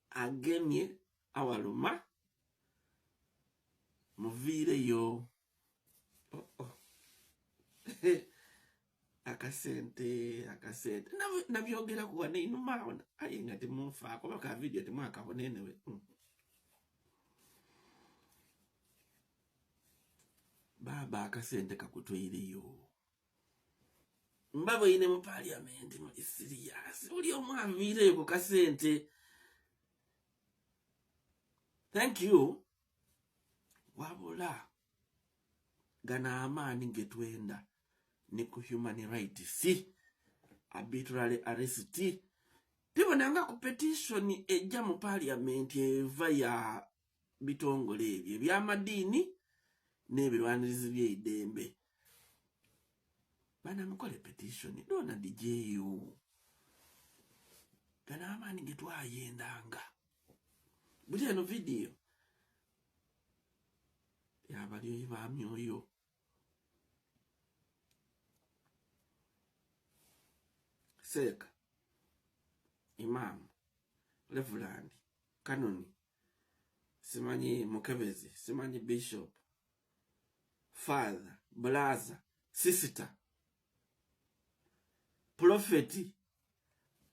Agemye awaluma muviireyo. Oh, oh. Akasente, akasente nabyogera kuwa neinuma awo, aye nga temunfaako oba ka vidiyo temwakabona enewe. Baaba akasente kakutweireyo mbaboine mu parliament muli serious, buli omu aviireyo ku kasente. Thank you. Wabula gano amaani getwenda ni ku human rights, arbitrary arrest. Tibonanga ku petition ejja mu parliament eva ya bitongole ebyo ebyamadiini n'ebirwanirizi by'eidembe. Bana mukole petition Donald Jeyo. Gano amaani getwayendanga. Buli eno vidiyo yabalyoyi ba myoyo. Seeka, Imam, Reverend, Kanoni, simanyi mukebezi, simanyi bishop, father, brother, sister, prophet,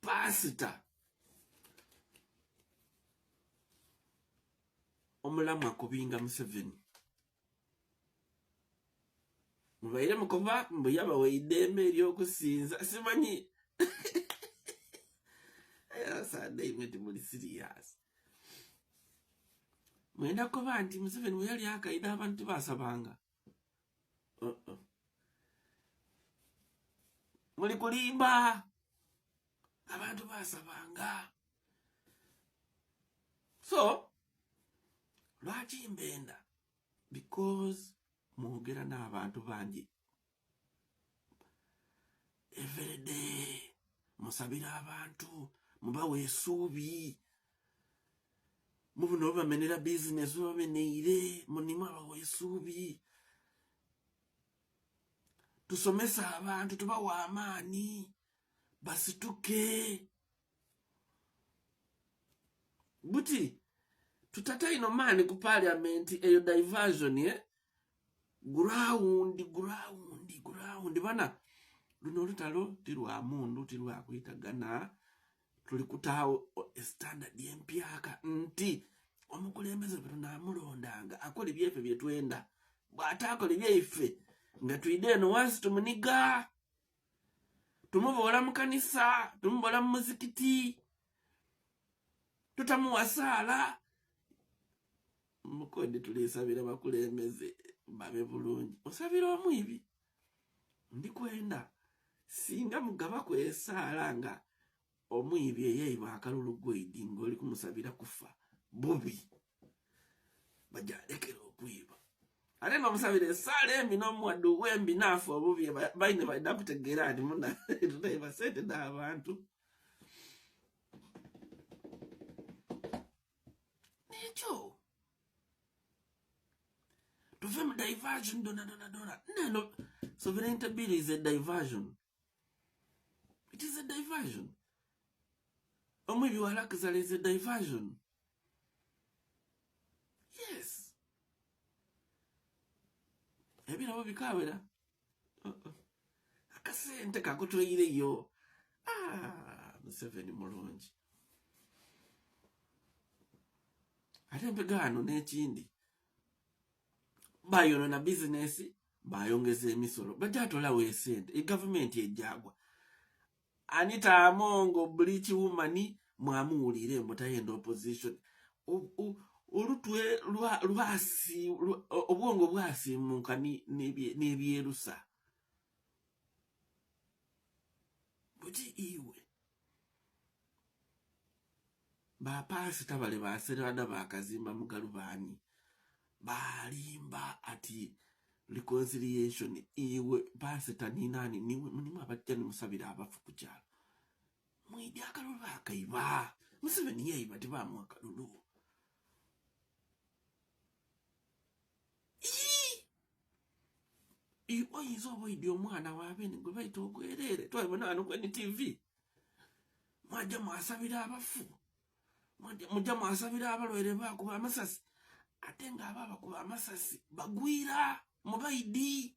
pastor, omulamu akubinga Museveni. Mubaire mukuba mbu yabawa eidembe ery'okusinza, simanyi asaadde imwe timuli serious. Mwenda kuba nti Museveni bwe yali akaida abantu tebasabanga. Uh-uh. Muli kulimba, abantu basabanga. So lwaki mbenda? Because mwogera n'abantu bangi everyday, musabira abantu, mubawa esuubi, mubuno bamenera bizinesi, bameneire munimu abawa esuubi. Tusomesa abantu, tubawa amaani basituke. Buti tutataino maani ku parliament eyo diversion, eh? Ground, ground, ground. Bana luno olutalo ti lwa mundu, ti lwa kwitagana. Tuli kutaawo standard empyaka nti omukulembeze bwe tunamulondanga akola ebyaife bye twenda, bw'ataakola ebyaife nga twide eno wansi tumuniga, tumuboola mu kanisa, tumuboola mu muzikiti, tutamuwa saala. Mukodi tulisabira bakulembeze babe bulungi. Osabira omwibi ndikwenda singa mugaba kwesaala nga omwibi eyeiba akalulu gweidi ng'oli kumusabira kufa bubi, bajalekera okwiba. Ate nomusabira esaala embi n'omuwadde owembi naafa obubi, baine balina kutegeera nti muna tutaiba sente n'abantu. Nekyo tuve mu diversion dona dona dona. Neno sovereignty bill is a diversion, it is a diversion. Omwibi wa luxury is a diversion. Yes, ebirabo bikawera. Uh-uh. Akasente kakutweireyo. Ah, Museveni mulungi. Ate empegaano n'ekindi bayonona bizinesi, bayongeza emisolo, bajatolawo esente, egavumenti ejagwa. Anita Amongo bleach woman mwamuwulire mbu tayenda opposition. Olutwe lwasi obwongo bwasimuka n'ebyerusa buti iwe bapasita bale baserada bakazimba mugalubaani balimba ati reconciliation. Iwe pasita ninani niwe mulimu abajja nimusabira abafu ku kyalo, mwidi akalulu bakaiba. Museveni yeiba, tibamu akalulu. Oyinza oba oidi omwana wabene gwe baita ogwerere twabona wano ku NTV mwajja mwasabira abafu. Mujja mwasabira abalwaire bakuba amasasi, ate nga aba bakuba amasasi bagwira mubaidi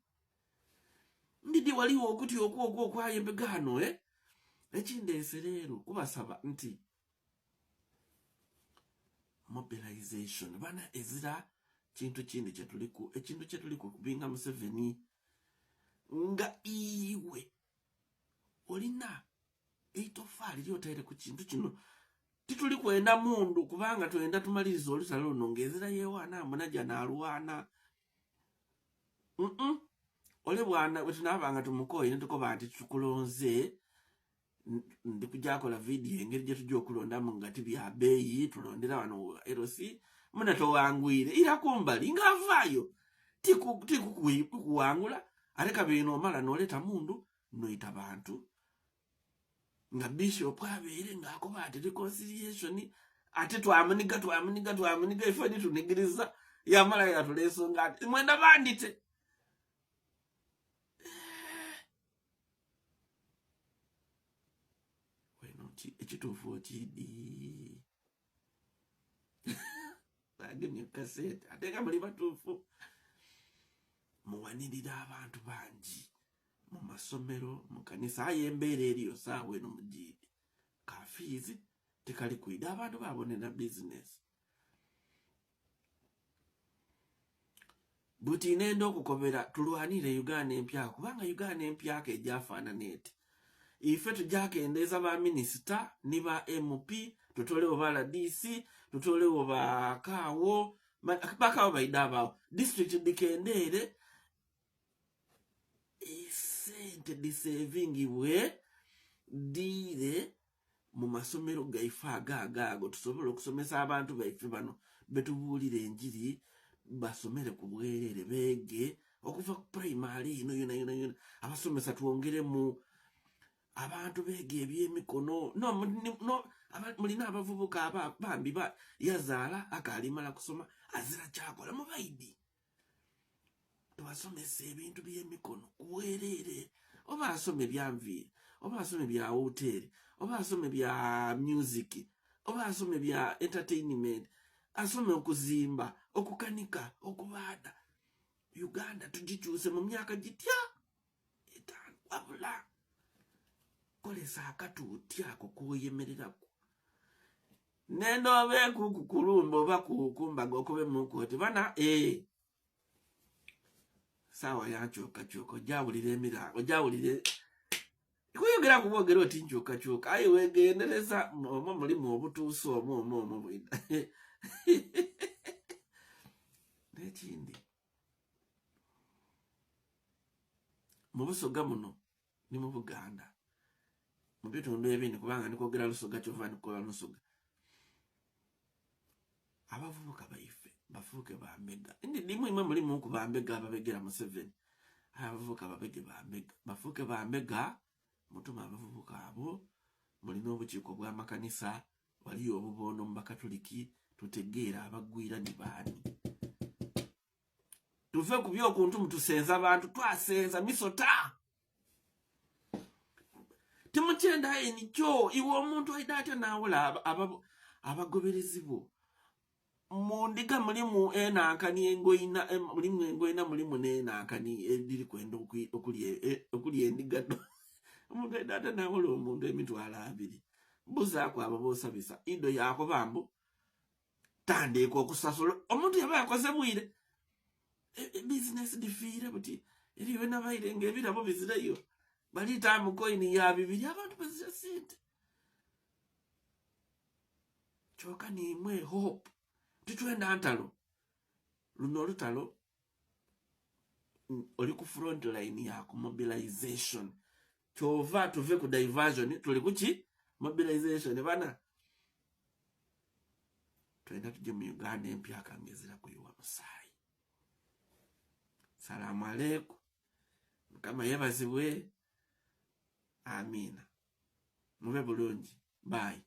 ndidi waliwo okuti okwo okwo okwayembegaano eh? Ekindeese leero kubasaba nti mobilization bana ezira kintu kindi kyetuliku, ekintu kyetuliku kubinga Museveni nga iwe olina eitofaali lyotaire ku kintu kino. Tituli kwenda mundu kubanga twenda tumaliriza olutalo luno ng'ezira yewaana mbunaja nalwana Ole bwana bwe tunaaba nga tumukooye ne tukoba nti tukulonze, ndi kujakola vidiyo engeri gye tujja okulondamu nga tibya bbeeyi, tulondera wano LC muna towangwire ira kumbali ng'avaayo tikukuwangula ate kabiri nomala noleeta mundu noita bantu nga bishop abeere ng'akoba ati reconciliation, ate twamuniga twamuniga twamuniga ife nitunigiriza yamala yatula ensonga ati mwenda bandite. Ekituufu okidi bagemye kasente ate nga muli batuufu, muwanirira abantu bangi mu masomero, mu kanisa, aye embeera eriyo saawa eno mugiidi kafiizi tekali kwida, abantu babonera bizinesi. Buti nenda okukobera tulwanire Uganda empya, kubanga Uganda empyaka ejafaanana eti ife tujakendeeza ba minisita ni ba MP, tutolewo ba RDC, tutolewo bakaawo bakaawo baida abaawo district dikendeere, esente disevingibwe diire mu masomero gaife agaago tusobole okusomesa abantu baife bano betubuulira enjiri, basomere ku bwereere, beege okuva ku primary eno yona yona yona. Abasomesa twongeremu abantu beege ebyemikono. No, no, mulina abavubuka aba bambi ba yazaala akaalimala kusoma azira kyakola, mubaidi tubasomesa ebintu by'emikono kubwereere, oba asoma ebyanviiri, oba asoma ebya woteeri, oba asoma ebya music, oba asoma ebya entertainment, asome okuzimba, okukanika, okubaada. Uganda tugikyuse mu myaka gitya 5. Wabula kolesa akatuuti ako kwoyemereraku nenda obeeku kukulumba oba kukumbaga okube muku oti bana ee saawa yankyukakyuka, ojawulira emirango, ojawulira kuyogera kubwogera oti nkyukakyuka, aye wegendereza omwo mulimu obutuusa omwo omwo omwo bwina. N'ekindi, mu Busoga muno ni mu Buganda mu bitundu ebindi, kubanga nikwogera Lusoga kyova nikola Lusoga, abavubuka baife bafuuke bambega. Ndimu imwe mulimu ku bambega ababegera Museveni. Abavubuka babege bambega, bafuuke bambega. Mutuma abavubuka abo, mulina obukiiko bw'amakanisa, waliyo obubondo mu Bakatuliki, tutegeera abagwira ni baani, tuve ku byokuntu mutusenza bantu, twasenza misota timukyenda enikyo. Iwe omuntu aida atya nawola abagoberezi bo mundiga? Mulimu enankani engoina, mulimu engoina, mulimu nenankani ediri kwenda okulya endiga. Omuntu aida atya nawola omuntu 20,000? Buzaako abo bosabisa ido yakoba mbu tandiika okusasula omuntu yaba yakoze bwire bizinesi difiire buti eriyo nabaire nga ebirabo bizireyo baliita mukoini ya 2, abantu bazira sente. Kyoka nimwe hope titwenda ntalo. Luno olutalo oli ku front line ya ku mobilization, kyova tuve ku diversion, tuli kuki mobilization bana. Twenda tujje mu Uganda empya akangezera kuyiwa musaayi. Salaamu aleikum, Mukama yebazibwe, amiina, mube bulungi, bye.